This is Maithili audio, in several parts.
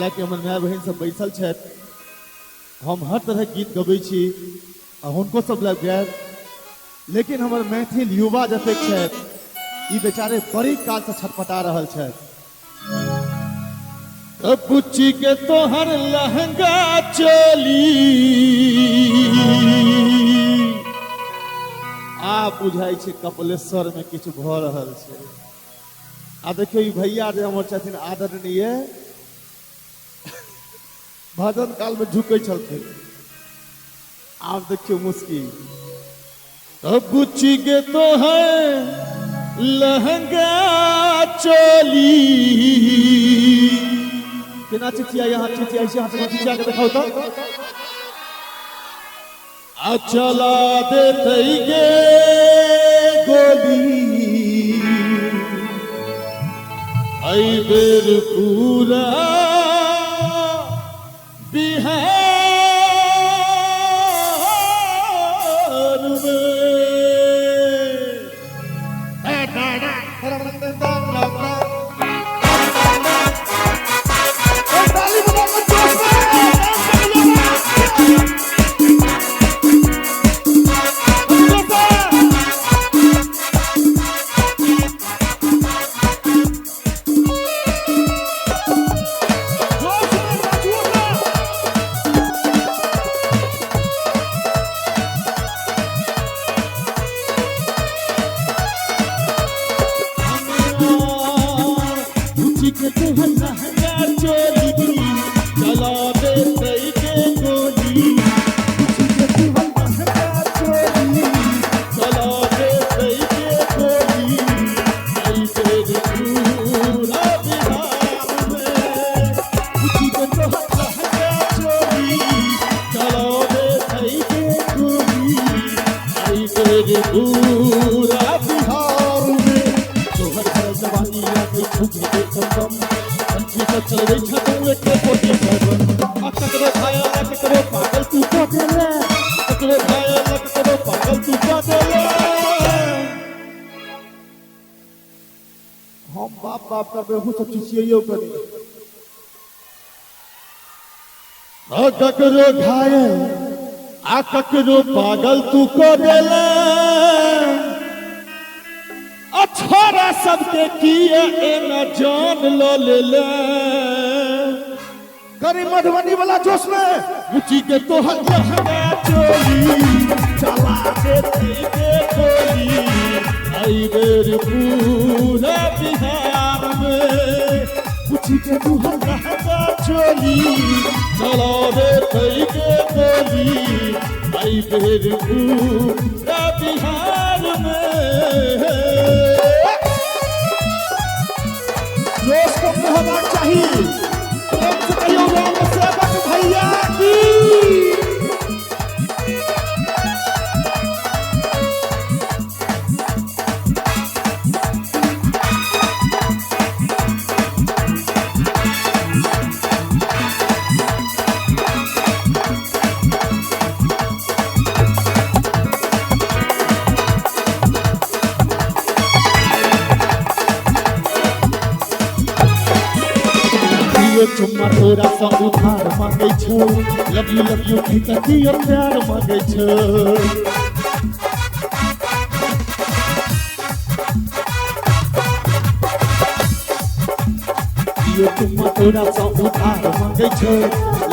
हालांकि हमर माय बहिन सब बैसल छथि। हम हर तरहक गीत गबै छी आ हुनको सब लग गायब, लेकिन हमर मैथिल युवा जतेक छथि ई बेचारे बड़ी काल से छटपटा रहल छथि। बुच्ची के तोहर लहंगा चोली आ बुझाइ छै कपिलेश्वर में किछु भऽ रहल छै। आ देखियौ ई भैया जे हमर छथिन आदरणीय, भजन काल में झुकै छलखिन, आब देखियौ मुस्की। बुच्ची के तो है लहंगा चोली, केना चिचिया यहाँ चिचिया छी, यहाँ चिचिया के देखाउ तो। आ चला देतै गे गोली एहि बेर पूरा बिहार में। ताली बजा के जोश में। जोश में नाचू ना। बुच्ची के तोहर लहंगा चोली चला देतै गे गोली, बुच्ची के तोहर लहंगा चोली चला देतै गे गोली एहि बेर पूरा बिहार में। बुच्ची के तोहर लहंगा चोली चला देतै गे गोली एहि बेर पूरा बिहार में। तोहर भरल जवानी लागै छौ के कसम, कंठी सब चलबै छ तू AK-47। आ ककरो घायल आ ककरो पागल तू कऽ देले, ककरो घायल आ ककरो पागल तू कऽ देले। हम बाप बाप करबै, अहूँ सब चिचियैयौ कनी। आ ककरो घायल आ ककरो पागल तू कऽ देले, आ छोरा सबके किया एना जान लऽ लेले। करी मधुबनी वाला जोश में। बुच्ची के तोहर लहंगा चोली चला देतै गे गोली एहि बेर पूरा बिहार में। बुच्ची के तोहर लहंगा चोली चला देतै गे गोली एहि बेर पूरा बिहार में। जोश कम नहीं होबाक चाही। प्रेम से कहियौ राम सेवक भैया की। कियो चुम्मा तोरा सँ उधार मांगै छौ, लव यू लव यू कहि कऽ कियो प्यार मांगै छौ। कियो चुम्मा तोरा सँ उधार मांगै छौ,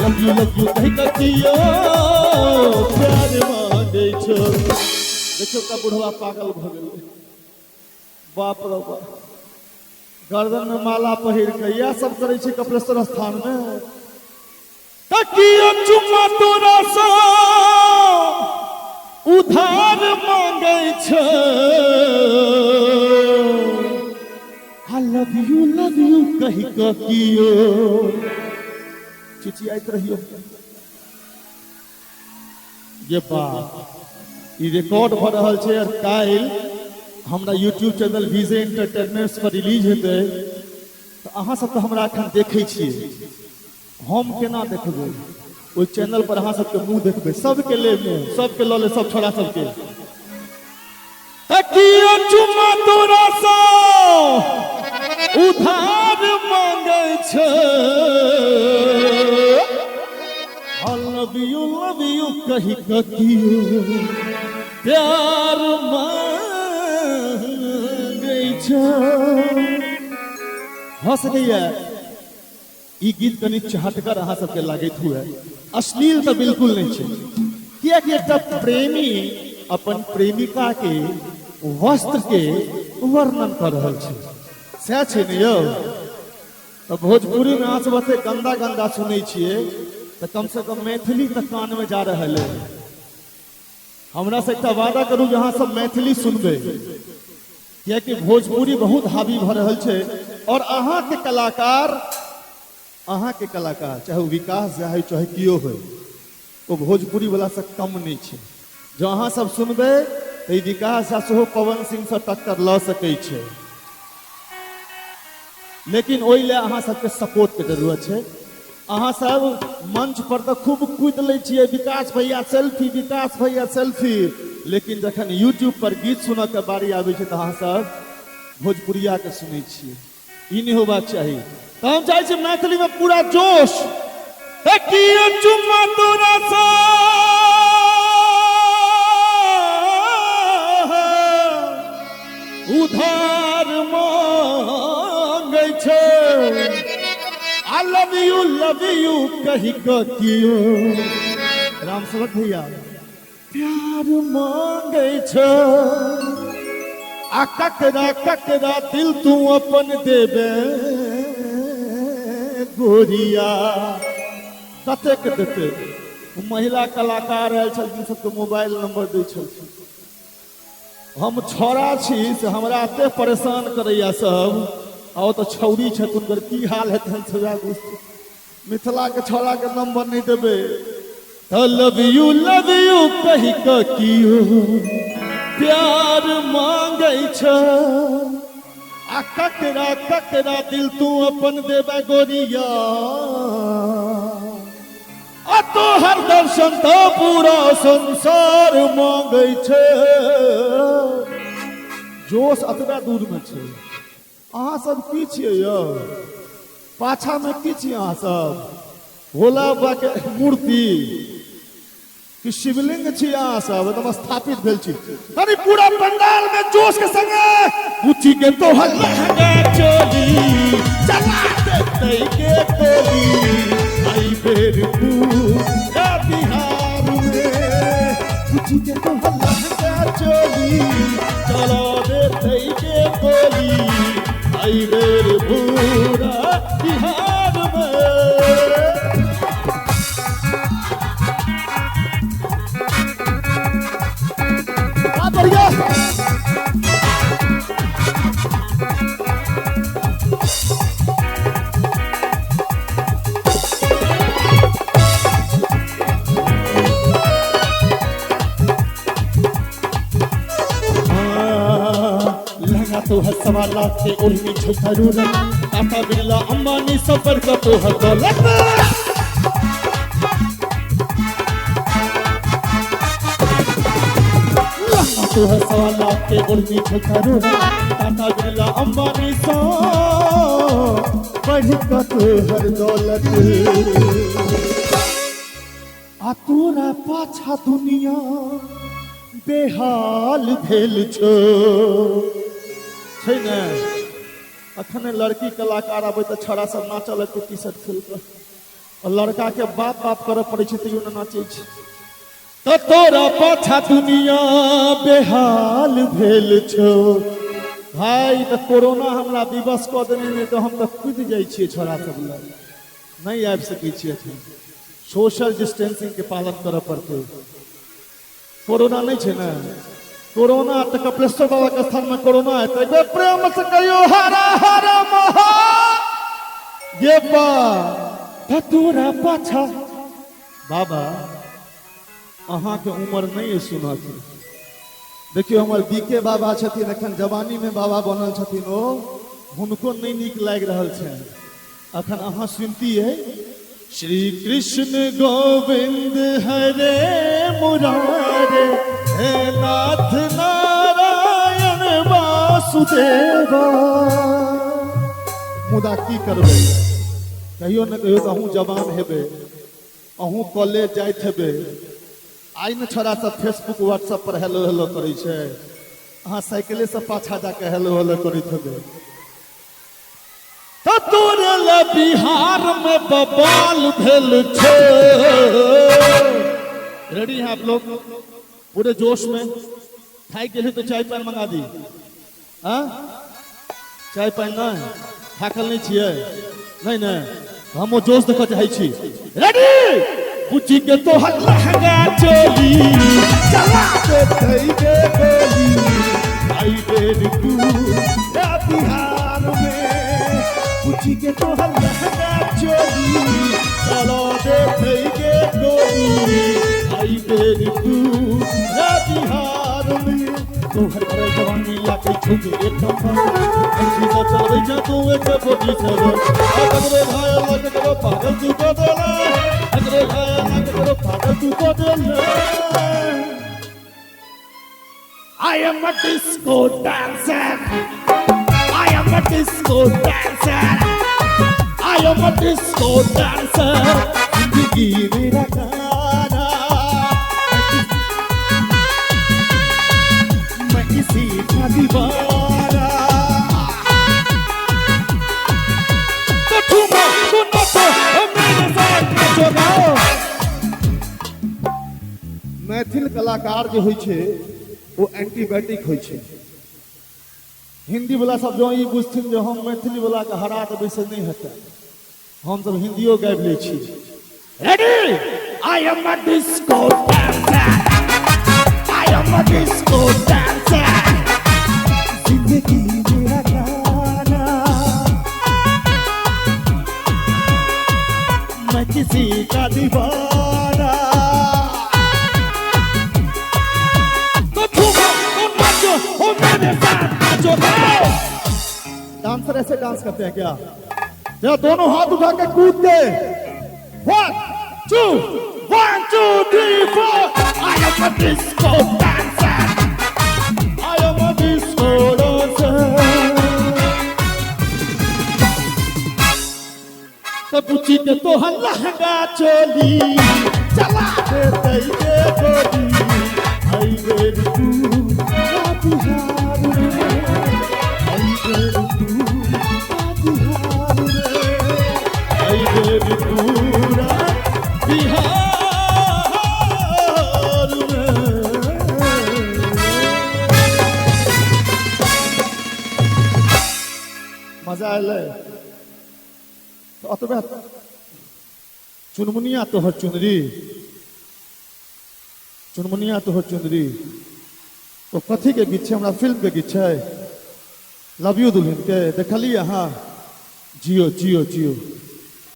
लव यू लव यू कहि कऽ कियो प्यार मांगै छौ। देखियौ तऽ बुढ़वा पागल भऽ गेलै, बाप रे बाप, गर्दन में माला पहिर के इएह सब करै छै कपिलेश्वर स्थान में। तकियो चुम्मा तोरा सँ उधार मांगै छै, I love you love you कहि कऽ कियो चिचियाइत रहियो। ये बात ई रिकॉर्ड भऽ रहल छै और काल्हि हमरा यूट्यूब चैनल विजय एंटरटेनमेंट्स पर रिलीज हेतै। तऽ अहाँ सब तऽ हमरा एखन देखै छियै, हम केना देखबै ओहि चैनल पर? अहाँ सबके मुँह देखबै, सबके ले मुँह, सबके लऽ ले, सब छोड़ा सबके। तकियो चुम्मा तोरा सँ उधार मांगै छै। लव you कहि कऽ कियो प्यार मांगै छै। भऽ सकैए ई गीत कनि चहटगर अहाँ सबके लागैत हुए, अश्लील तऽ बिल्कुल नहि छै, कियाकि एकटा प्रेमी अपन प्रेमिका के वस्त्र के वर्णन कऽ रहल छै, सएह छै ने यौ? तऽ भोजपुरीमे अहाँ सब एते गन्दा गन्दा सुनै छियै तऽ कमसँ कम मैथिली तऽ कानमे जा रहल अइ। हमरा से एकटा वादा करू जे अहाँ सब मैथिली सुनबै, कियाकि भोजपुरी बहुत हावी भऽ रहल छै और अहाँके कलाकार, अहाँके कलाकार चाहे ओ विकास झा होइ चाहे केओ होइ, ओ भोजपुरी वाला से कम नहि छै। जँ अहाँ सब सुनबै तऽ ई विकास झा सेहो पवन सिंह से टक्कर लऽ सकै छै, लेकिन ओहि लए अहाँ सबके सपोर्ट के जरूरत छै। अहाँ सब मंच पर तऽ खूब कूदि लै छियै, विकास भैया सेल्फी, विकास भैया सेल्फी, लेकिन जखन यूट्यूब पर गीत सुनऽ के बारी आबै छै तऽ अहाँ सब भोजपुरिया के सुनै छियै। ई नहि होबाक चाही। तऽ हम चाहै छी मैथिली में पूरा जोश। तकियो चुम्मा तोरा सा उधार मांगै छै, I love you love you कहि कऽ कियो राम सेवक भैया प्यार मांगै छै। आ ककरा ककरा दिल तू अपन देबे गोरिया, कतेक देतै? महिला कलाकार आयल छलखिन, सबके मोबाइल नंबर दै छलखिन। हम छौड़ा छी से हमरा एते परेशान करैया सब, आ ओ तऽ छौड़ी छथि, हुनकर की हाल हेतनि से वएह बुझतै। मिथिला के छौड़ा के नंबर नहीं देबे तऽ लव you कहि कऽ कियो प्यार मांगै छै। आ ककरा ककरा दिल तू अपन देबे गोरिया, आ तोहर दर्शन तऽ पूरा संसार मांगै छै। जोश अतबे दूर में छै। अहाँ सब की छियै यौ? पाछा में की छियै अहाँ सब? भोला बाबा के मूर्ति कि शिवलिंग छी अहाँ सब एकदम स्थापित भेल छी? कनि पूरा पंडाल में जोश के संगे ऊंची के तोहर लहंगा चोली चला देतै के गोली, आई बेर पूरा बिहार में ऊंची के तोहर लहंगा चोली चला देतै के गोली, आई बेर पूरा बिहार में। बहुत बढ़िया। लहंगा तो है 1.25 लाख के, ओढ़नी छौ जरूरत, टाटा बिरला अंबानी सब पर का तो है दौलत। लहंगा तो है 1.25 लाख के, ओढ़नी छौ जरूरत, टाटा बिरला अंबानी सब बढ़ का तो हर दौलत। आ तोरा पाछा दुनिया बेहाल भेल छौ, छै ने? अखन लड़की कलाकार आबै तऽ छौड़ा सब नाचऽ लगतै टी शर्ट खोलि कऽ, और लड़का के बाप बाप करऽ पड़ै छै तैयो ने नाचै छै। तऽ तोरा पाछा दुनिया बेहाल भेल छौ भाय। तऽ कोरोना हमरा विवश कऽ देने, नहि तऽ हम तऽ कूदि जाइ छियै छौड़ा सब लग, नहि आबि सकै छियै एखन। सोशल डिस्टेंसिंग के पालन करऽ पड़तै। कोरोना नहि छै ने? कोरोना तऽ कपिलेश्वर बाबा के स्थान में कोरोना हेतै। एक बेर प्रेम से कहियो हरा हरा महा ये बा तोरा पाछा। बाबा अहाँके उम्र नहि अइ सुनऽ के। देखियौ हमर बी के बाबा छथिन, एखन जवानी में बाबा बनल छथिन, ओ हुनको नहि नीक लागि रहल छनि। अखन अहाँ सुनतियै श्री कृष्ण गोविंद हरे मुरारे हे नाथ नारायण वासुदेवा। मुदा की करबै, कहियो ने कहियो तऽ अहूँ जवान हेबै। अहूँ कॉलेज जाइत हेबै। आइ ने छोड़ा सब फेसबुक व्हाट्सएप पर हेलो हेलो करै छै, अहाँ साइकिले से पाछा जाके हेलो हेलो करैत हेबै। तऽ तोरे लए बिहार में बवाल भेल छै। रेडी हैं आप लोग पूरे जोश में? थाकि गेली तो चाय पान मंगा दी। हाँ, चाय पानि नहि? थाकल नहि छियै? नहि नहि, हम ओ जोश देखऽ चाहै छी। रेडी? बुच्ची के तोहर लहंगा चोली चला दे के गोली, आई बेर तू बिहार में। बुच्ची के तोहर लहंगा चोली चला दे के गोली, आई बेर तू बिहार में। तोहर करे जवानी लागे छुके एक नंबर, ऐसी तो चलबै छै तू एक बोटी से। अगरे भाई लग करो पागल तू को देला, अगरे भाई लग करो पागल तू को देला। I am a disco dancer. I am a disco dancer. I am a disco dancer. जिंदगी मेरा गाना, मैं इसी का दीवाना। तो झूमो, तो नाचो, मेरे साथ नाचो गाओ। मैथिल कलाकार जे होइ छै ओ एंटीबायोटिक होइ छै। हिंदी वाला सब जँ ई बुझथिन जे हम मैथिली वाला के हरा देबै, से नहि हेतै। हम सब हिंदियो गाबि लै छी। Ready? I am a disco dancer. I am a disco dancer. जिंदगी मेरा गाना, मैं किसी का दीवाना। तो झूमो, तो नाचो, ओ मेरे साथ नाचो गाओ। डांसर ऐसे डांस करते हैं क्या? या दोनों हाथ उठा के कूद के, one two, one two three four. I am a disco dancer. I am a disco dancer. तो बुच्ची के तोहर लहंगा चोली चला दे के गोली, आई रे तू बिहार में, आई रे तू बिहार में, आई रे पूरा बिहार में। मजा एलै? तऽ ओतबे चुनमुनिया तोहर चुनरी, चुनमुनिया तोहर चुनरी, ओ कथीके गीत छै? हमरा फिल्मके गीत छै, लव you दुल्हन के। देखलियै अहाँ? जियो जियो जियो।